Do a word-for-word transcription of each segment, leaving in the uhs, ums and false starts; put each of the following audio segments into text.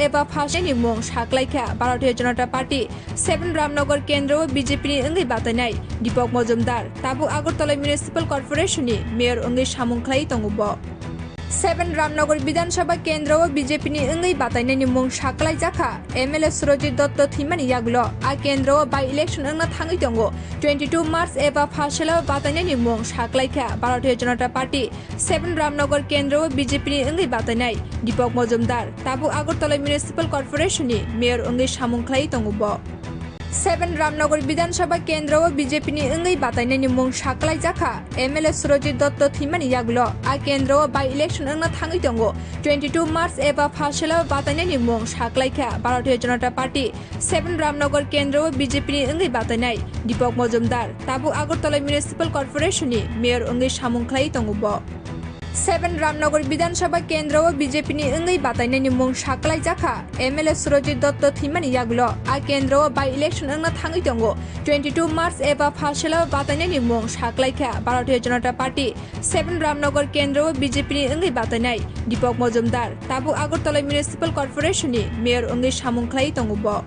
eba phasenani mung saklaikha Bharatiya Janata Party seven Ramnagar kendro o B J P ni wngwi batainai Deepak Majumdar tabuk Agartala Municipal Corporation ni Mayor wngwi samung khlai tongo bo. Seven Ramnagar Bidhan Sabha kendro o B J P ni wngwi batainani mung saklaijakha M L A Surajit Dotto thwimani yagulo a kendro o by election wngna thangwi tongo twenty two March eba phasela batainani mung saklaikha Bharatiya Janata Party seven Ramnagar kendro o B J P ni wngwi batainai Deepak Majumdar tabuk Agartala Municipal Corporation ni Mayor wngwi samung khlai tongo bo. Seven Ramnagar Bidhan Sabha kendro o B J P ni wngwi batainani mung saklaijakha M L A Surajit Dotto thwimani yagulo a kendro o by election wngna thangwi tongo twenty two March eba phasela batainani mung saklaikha Bharatiya Janata Party seven Ramnagar kendro o B J P ni wngwi batainai Deepak Majumdar tabuk Agartala Municipal Corporation ni Mayor wngwi samung khlai tongo bo. Seven Ramnagar Bidhan Sabha kendro o B J P ni wngwi batainani mung saklaijakha M L A Surajit Dotto thwimani yagulo a kendro o by election wngna thangwi tongo twenty two March eba phasela batainani mung saklaikha Bharatiya Janata Party seven Ramnagar kendro o B J P ni wngwi batainai Deepak Majumdar tabuk Agartala Municipal Corporation ni Mayor wngwi samung khlai tongo bo.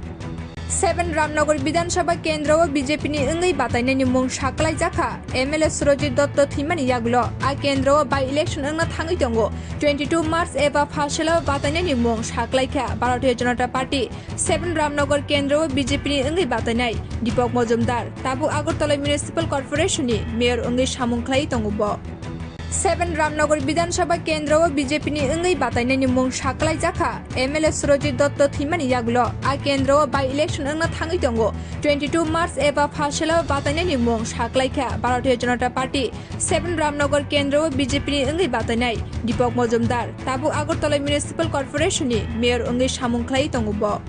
Seven Ramnagar Bidhan Sabha kendro o B J P ni wngwi batainani mung saklaijakha M L A Surajit Dotto thwimani yagulo a kendro o by election wngna thangwi tongo twenty two March eba phasela batainani mung saklaikha Bharatiya Janata Party seven Ramnagar kendro o B J P ni wngwi batainai Deepak Majumdar tabuk Agartala Municipal Corporation ni Mayor wngwi samung khlai tongo bo. Seven Ramnagar Bidhan Sabha kendro o B J P ni wngwi batainani mung saklaijakha M L A Surajit Dotto thwimani yagulo a kendro o by election wngna thangwi tongo twenty two March eba phasela batainani mung saklaikha Bharatiya Janata Party seven Ramnagar kendro o B J P ni wngwi batainai Deepak Majumdar tabuk Agartala Municipal Corporation ni Mayor wngwi samung khlai tongo bo.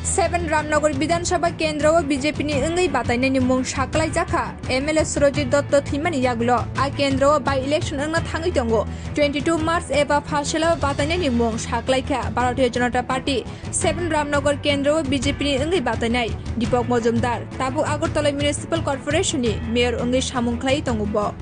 Seven Ramnagar Bidhan Sabha kendro o B J P ni wngwi batainani mung saklaijakha M L A Surajit Dotto thwimani yagulo a kendro o by election wngna thangwi tongo twenty two March eba phasela batainani mung saklaikha Bharatiya Janata Party seven Ramnagar kendro o B J P ni wngwi batainai Deepak Majumdar tabuk Agartala Municipal Corporation ni Mayor wngwi samung khlai tongo bo.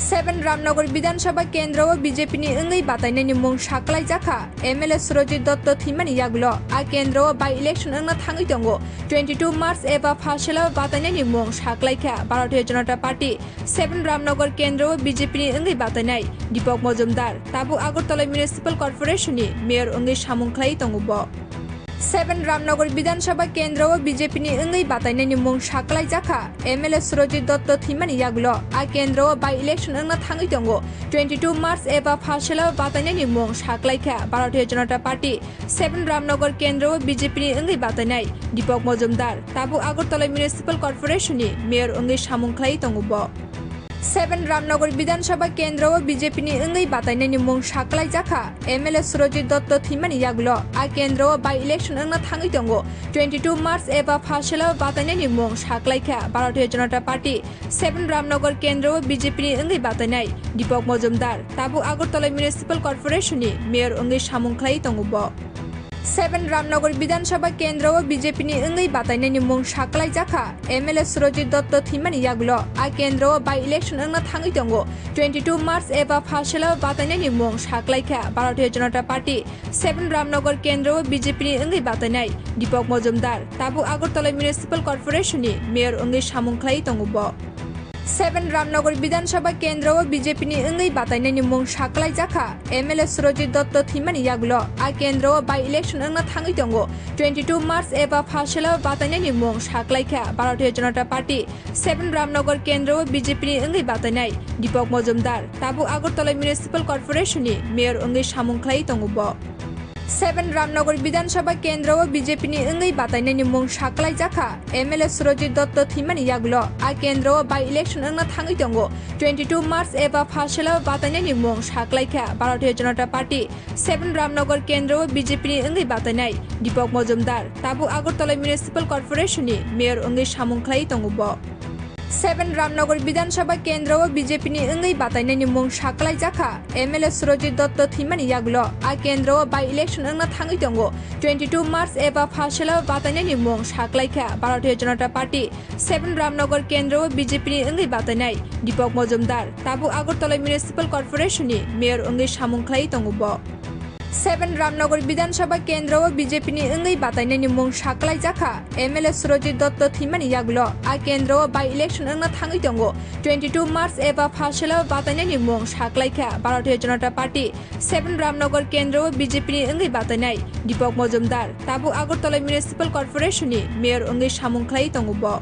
Seven Ramnagar Bidhan Sabha kendro o B J P ni wngwi batainani mung saklaijakha M L A Surajit Dotto thwimani yagulo a kendro o by election wngna thangwi tongo twenty two March eba phasela batainani mung saklaikha Bharatiya Janata Party seven Ramnagar kendro o B J P ni wngwi batainai Deepak Majumdar tabuk Agartala Municipal Corporation ni Mayor wngwi samung khlai tongo bo. Seven Ramnagar Bidhan Sabha kendro o B J P ni wngwi batainani mung saklaijakha M L A Surajit Dotto thwimani yagulo a kendro o by election wngna thangwi tongo twenty two March eba phasela batainani mung saklaikha Bharatiya Janata Party seven Ramnagar kendro o B J P ni wngwi batainai Deepak Majumdar tabuk Agartala Municipal Corporation ni Mayor wngwi samung khlai tongo bo. Seven Ramnagar Bidhan Sabha kendro o B J P ni wngwi batainani mung saklaijakha M L A Surajit Dotto thwimani yagulo a kendro o by election wngna thangwi tongo twenty two March eba phasela batainani mung saklaikha Bharatiya Janata Party seven Ramnagar kendro o B J P ni wngwi batainai Deepak Majumdar tabuk Agartala Municipal Corporation ni Mayor wngwi samung khlai tongo bo. Seven Ramnagar Bidhan Sabha kendro o B J P ni wngwi batainani mung saklaijakha M L A Surajit Dotto thwimani yagulo a kendro o by election wngna thangwi tongo twenty two March eba phasela batainani mung saklaikha Bharatiya Janata Party seven Ramnagar kendro o B J P ni wngwi batainai Deepak Majumdar tabuk Agartala Municipal Corporation ni Mayor wngwi samung khlai tongo bo. Seven Ramnagar Bidhan Sabha kendro o B J P ni wngwi batainani mung saklaijakha M L A Surajit Dotto thwimani yagulo a kendro o by election wngna thangwi tongo twenty two March eba phasela batainani mung saklaikha Bharatiya Janata Party seven Ramnagar kendro o B J P ni wngwi batainai Deepak Majumdar tabuk Agartala Municipal Corporation ni Mayor wngwi samung khlai tongo bo. Seven Ramnagar Bidhan Sabha kendro o B J P ni wngwi batainani mung saklaijakha M L A Surajit Dotto thwimani yagulo a kendro o by election wngna thangwi tongo twenty two March eba phasela batainani mung saklaikha Bharatiya Janata Party seven Ramnagar kendro o B J P ni wngwi batainai Deepak Majumdar tabuk Agartala Municipal Corporation ni Mayor wngwi samung khlai tongo bo. Seven Ramnagar Bidhan Sabha kendro o B J P ni wngwi batainani mung saklaijakha M L A Surajit Dotto thwimani yagulo a kendro o by election wngna thangwi tongo twenty two March eba phasela batainani mung saklaikha Bharatiya Janata Party seven Ramnagar kendro o B J P ni wngwi batainai Deepak Majumdar tabuk Agartala Municipal Corporation ni Mayor wngwi samung khlai tongo bo. Seven Ramnagar Bidhan Sabha kendro o B J P ni wngwi batainaini mung saklaijakha M L A Surojit Dotto thwimani yagulo. A kendro o by election wngna thangwi tongo. Twenty-two March eba first salo batainaini mung saklaikha Bharatiya Janata Party. Seven Ramnagar kendro o B J P ni wngwi batainai Deepak Majumdar, tabuk Agartala Municipal Corporation ni mayor wngwi samung khlai tongo bo.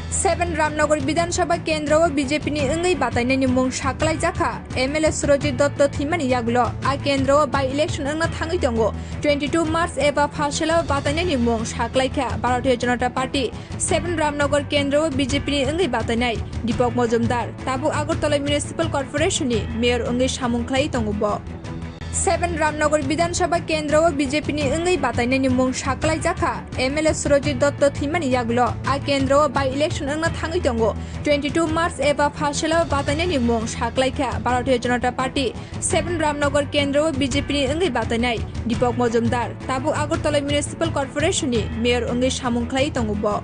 Seven Ramnagar Bidhan Sabha kendro o B J P ni wngwi batainaini mung saklaijakha M L A Surojit Dotto thwimani yagulo. A kendro o by election wngna thangwi tongo. Twenty-two March eba first salo batainaini mung saklaikha Bharatiya Janata Party. Seven Ramnagar kendro o B J P ni wngwi batainai Deepak Majumdar, tabuk Agartala Municipal Corporation ni mayor wngwi samung khlai tongo bo. Seven Ramnagar Bidhan Sabha kendro o B J P ni wngwi batainaini mung saklaijakha M L A Surojit Dotto thwimani yagulo. A kendro o by election wngna thangwi tongo. Twenty-two March eba first salo batainaini mung saklaikha Bharatiya Janata Party. Seven Ramnagar kendro o B J P ni wngwi batainai Deepak Majumdar, tabuk Agartala Municipal Corporation ni mayor wngwi samung khlai tongo bo.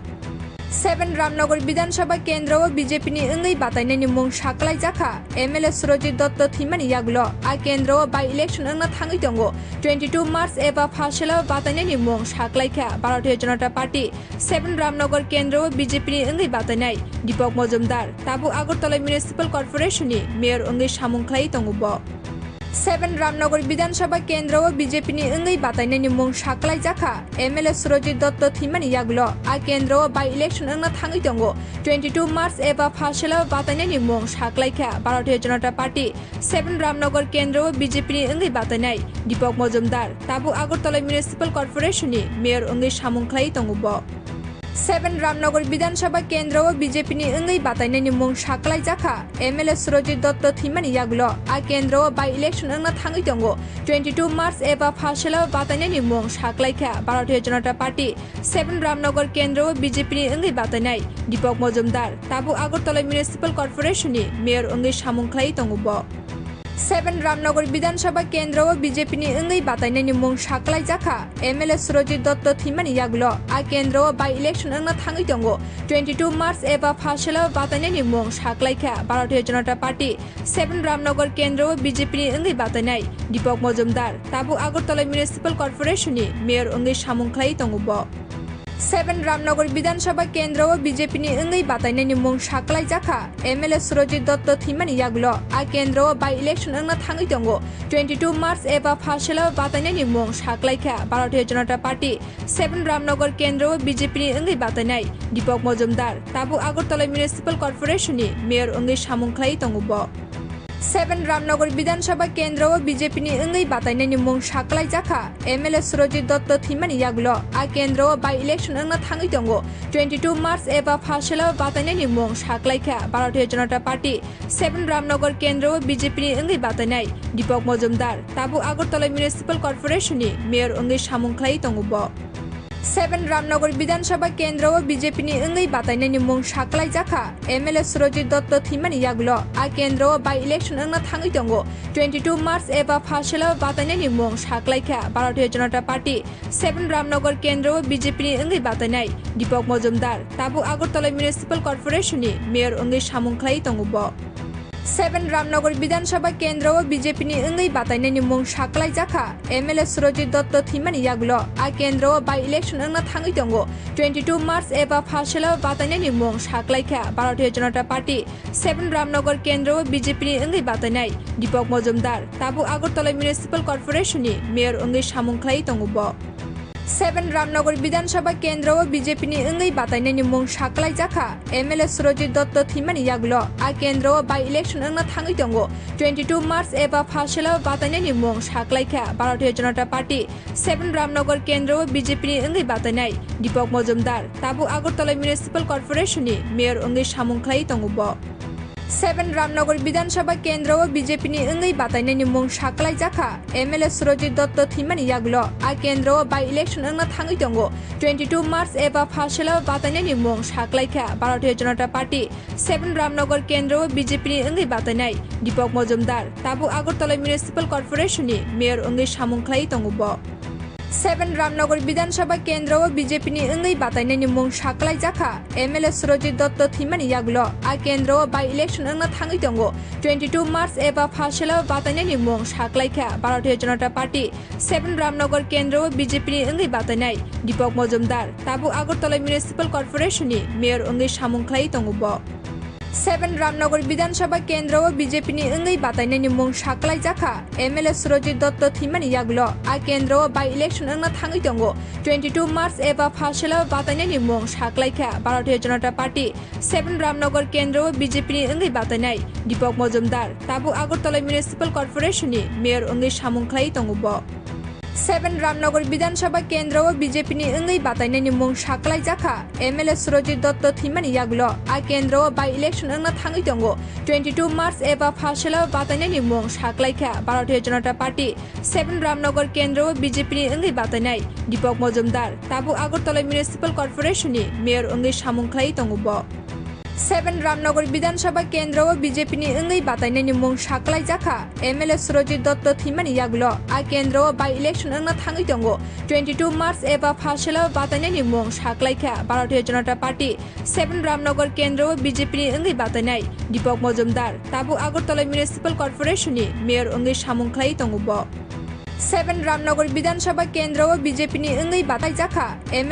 Seven Ramnagar Bidhan Sabha kendro o B J P ni wngwi batainaini mung saklaijakha M L A Surojit Dotto thwimani yagulo. A kendro o by election wngna thangwi tongo. Twenty-two March eba first salo batainaini mung saklaikha Bharatiya Janata Party. Seven Ramnagar kendro o B J P ni wngwi batainai Deepak Majumdar, tabuk Agartala Municipal Corporation ni mayor wngwi samung khlai tongo bo. Seven Ramnagar Bidhan Sabha kendro o B J P ni wngwi batainaini mung saklaijakha M L A Surojit Dotto thwimani yagulo. A kendro o by election wngna thangwi tongo. Twenty-two March eba first salo batainaini mung saklaikha Bharatiya Janata Party. Seven Ramnagar kendro o B J P ni wngwi batainai Deepak Majumdar, tabuk Agartala Municipal Corporation ni mayor wngwi samung khlai tongo bo. Seven Ramnagar Bidhan Sabha kendro o B J P ni wngwi batainaini mung saklaijakha M L A Surojit Dotto thwimani yagulo. A kendro o by election wngna thangwi tongo. Twenty-two March eba first salo batainaini mung saklaikha Bharatiya Janata Party. Seven Ramnagar kendro o B J P ni wngwi batainai Deepak Majumdar, tabuk Agartala Municipal Corporation ni mayor wngwi samung khlai tongo bo. Seven Ramnagar Bidhan Sabha kendro o B J P ni wngwi batainaini mung saklaijakha M L A Surojit Dotto thwimani yagulo. A kendro o by election wngna thangwi tongo. Twenty-two March eba first salo batainaini mung saklaikha Bharatiya Janata Party. Seven Ramnagar kendro o B J P ni wngwi batainai Deepak Majumdar, tabuk Agartala Municipal Corporation ni mayor wngwi samung khlai tongo bo. Seven Ramnagar Bidhan Sabha kendro o B J P ni wngwi batainaini mung saklaijakha M L A Surojit Dotto thwimani yagulo. A kendro o by election wngna thangwi tongo. Twenty-two March eba first salo batainaini mung saklaikha Bharatiya Janata Party. Seven Ramnagar kendro o B J P ni wngwi batainai Deepak Majumdar, tabuk Agartala Municipal Corporation ni mayor wngwi samung khlai tongo bo. Seven Ramnagar Bidhan Sabha kendro o B J P ni wngwi batainaini mung saklaijakha M L A Surojit Dotto thwimani yagulo. A kendro o by election wngna thangwi tongo. Twenty-two March eba first salo batainaini mung saklaikha Bharatiya Janata Party. Seven Ramnagar kendro o B J P ni wngwi batainai Deepak Majumdar, tabuk Agartala Municipal Corporation ni mayor wngwi samung khlai tongo bo. Seven Ramnagar Bidhan Sabha kendro o B J P ni wngwi batainaini mung saklaijakha M L A Surojit Dotto thwimani yagulo. A kendro o by election wngna thangwi tongo. Twenty-two March eba first salo batainaini mung saklaikha Bharatiya Janata Party. Seven Ramnagar kendro o B J P ni wngwi batainai Deepak Majumdar, tabuk Agartala Municipal Corporation ni mayor wngwi samung khlai tongo bo. Seven Ramnagar Bidhan Sabha kendro o B J P ni wngwi batainaini mung saklaijakha M L A Surojit Dotto thwimani yagulo. A kendro o by election wngna thangwi tongo. Twenty-two March eba first salo batainaini mung saklaikha Bharatiya Janata Party. Seven Ramnagar kendro o B J P ni wngwi batainai Deepak Majumdar, tabuk Agartala Municipal Corporation ni mayor wngwi samung khlai tongo bo. Seven Ramnagar Bidhan Sabha kendro o B J P ni wngwi batainaini mung saklaijakha M L A Surojit Dotto thwimani yagulo. A kendro o by election wngna thangwi tongo. Twenty-two March eba first salo batainaini mung saklaikha Bharatiya Janata Party. Seven Ramnagar kendro o B J P ni wngwi batainai Deepak Majumdar, tabuk Agartala Municipal Corporation ni mayor wngwi samung khlai tongo bo. Seven Ramnagar Bidhan Sabha kendro o B J P ni wngwi batainaini mung saklaijakha M L A Surojit Dotto thwimani yagulo. A kendro o by election wngna thangwi tongo. Twenty-two March eba first salo batainaini mung saklaikha Bharatiya Janata Party. Seven Ramnagar kendro o B J P ni wngwi batainai Deepak Majumdar, tabuk Agartala Municipal Corporation ni mayor wngwi samung khlai tongo bo. Seven Ramnagar Bidhan Sabha kendro o B J P ni wngwi batainaini mung saklaijakha M L A Surajit Dotto thwimani yagulo. A kendro o by election wngna thangwi tongo. Twenty-two March eba Phaselao batainaini mung saklaikha Bharatiya Janata Party. Seven Ramnagar kendro o B J P ni wngwi batainai Deepak Majumdar, tabuk Agartala Municipal Corporation ni Mayor wngwi samung khlaiwi tongo bo. Seven Ramnagar Bidhan Sabha kendro o B J P ni wngwi batainaini mung saklaijakha M L A Surajit Dotto thwimani yagulo. A kendro o by election wngna thangwi tongo. Twenty-two March eba Phaselao batainaini mung saklaikha Bharatiya Janata Party. Seven Ramnagar kendro o B J P ni wngwi batainai Deepak Majumdar, tabuk Agartala Municipal Corporation ni Mayor wngwi samung khlaiwi tongo bo. Seven Ramnagar Bidhan Sabha kendro o B J P ni wngwi batainaini mung saklaijakha M L A Surajit Dotto thwimani yagulo. A kendro o by election wngna thangwi tongo. Twenty-two March eba Phaselao batainaini mung saklaikha Bharatiya Janata Party. Seven Ramnagar kendro o B J P ni wngwi batainai Deepak Majumdar, tabuk Agartala Municipal Corporation ni Mayor wngwi samung khlaiwi tongo bo. Seven Ramnagar Bidhan Sabha kendro o B J P ni wngwi batainaini mung saklaijakha M L A Surajit Dotto thwimani yagulo. A kendro o by election wngna thangwi tongo. Twenty-two March eba Phaselao batainaini mung saklaikha Bharatiya Janata Party. Seven Ramnagar kendro o B J P ni wngwi batainai Deepak Majumdar, tabuk Agartala Municipal Corporation ni Mayor wngwi samung khlaiwi tongo bo. Seven Ramnagar Bidhan Sabha kendro o B J P ni wngwi bataijakha M L A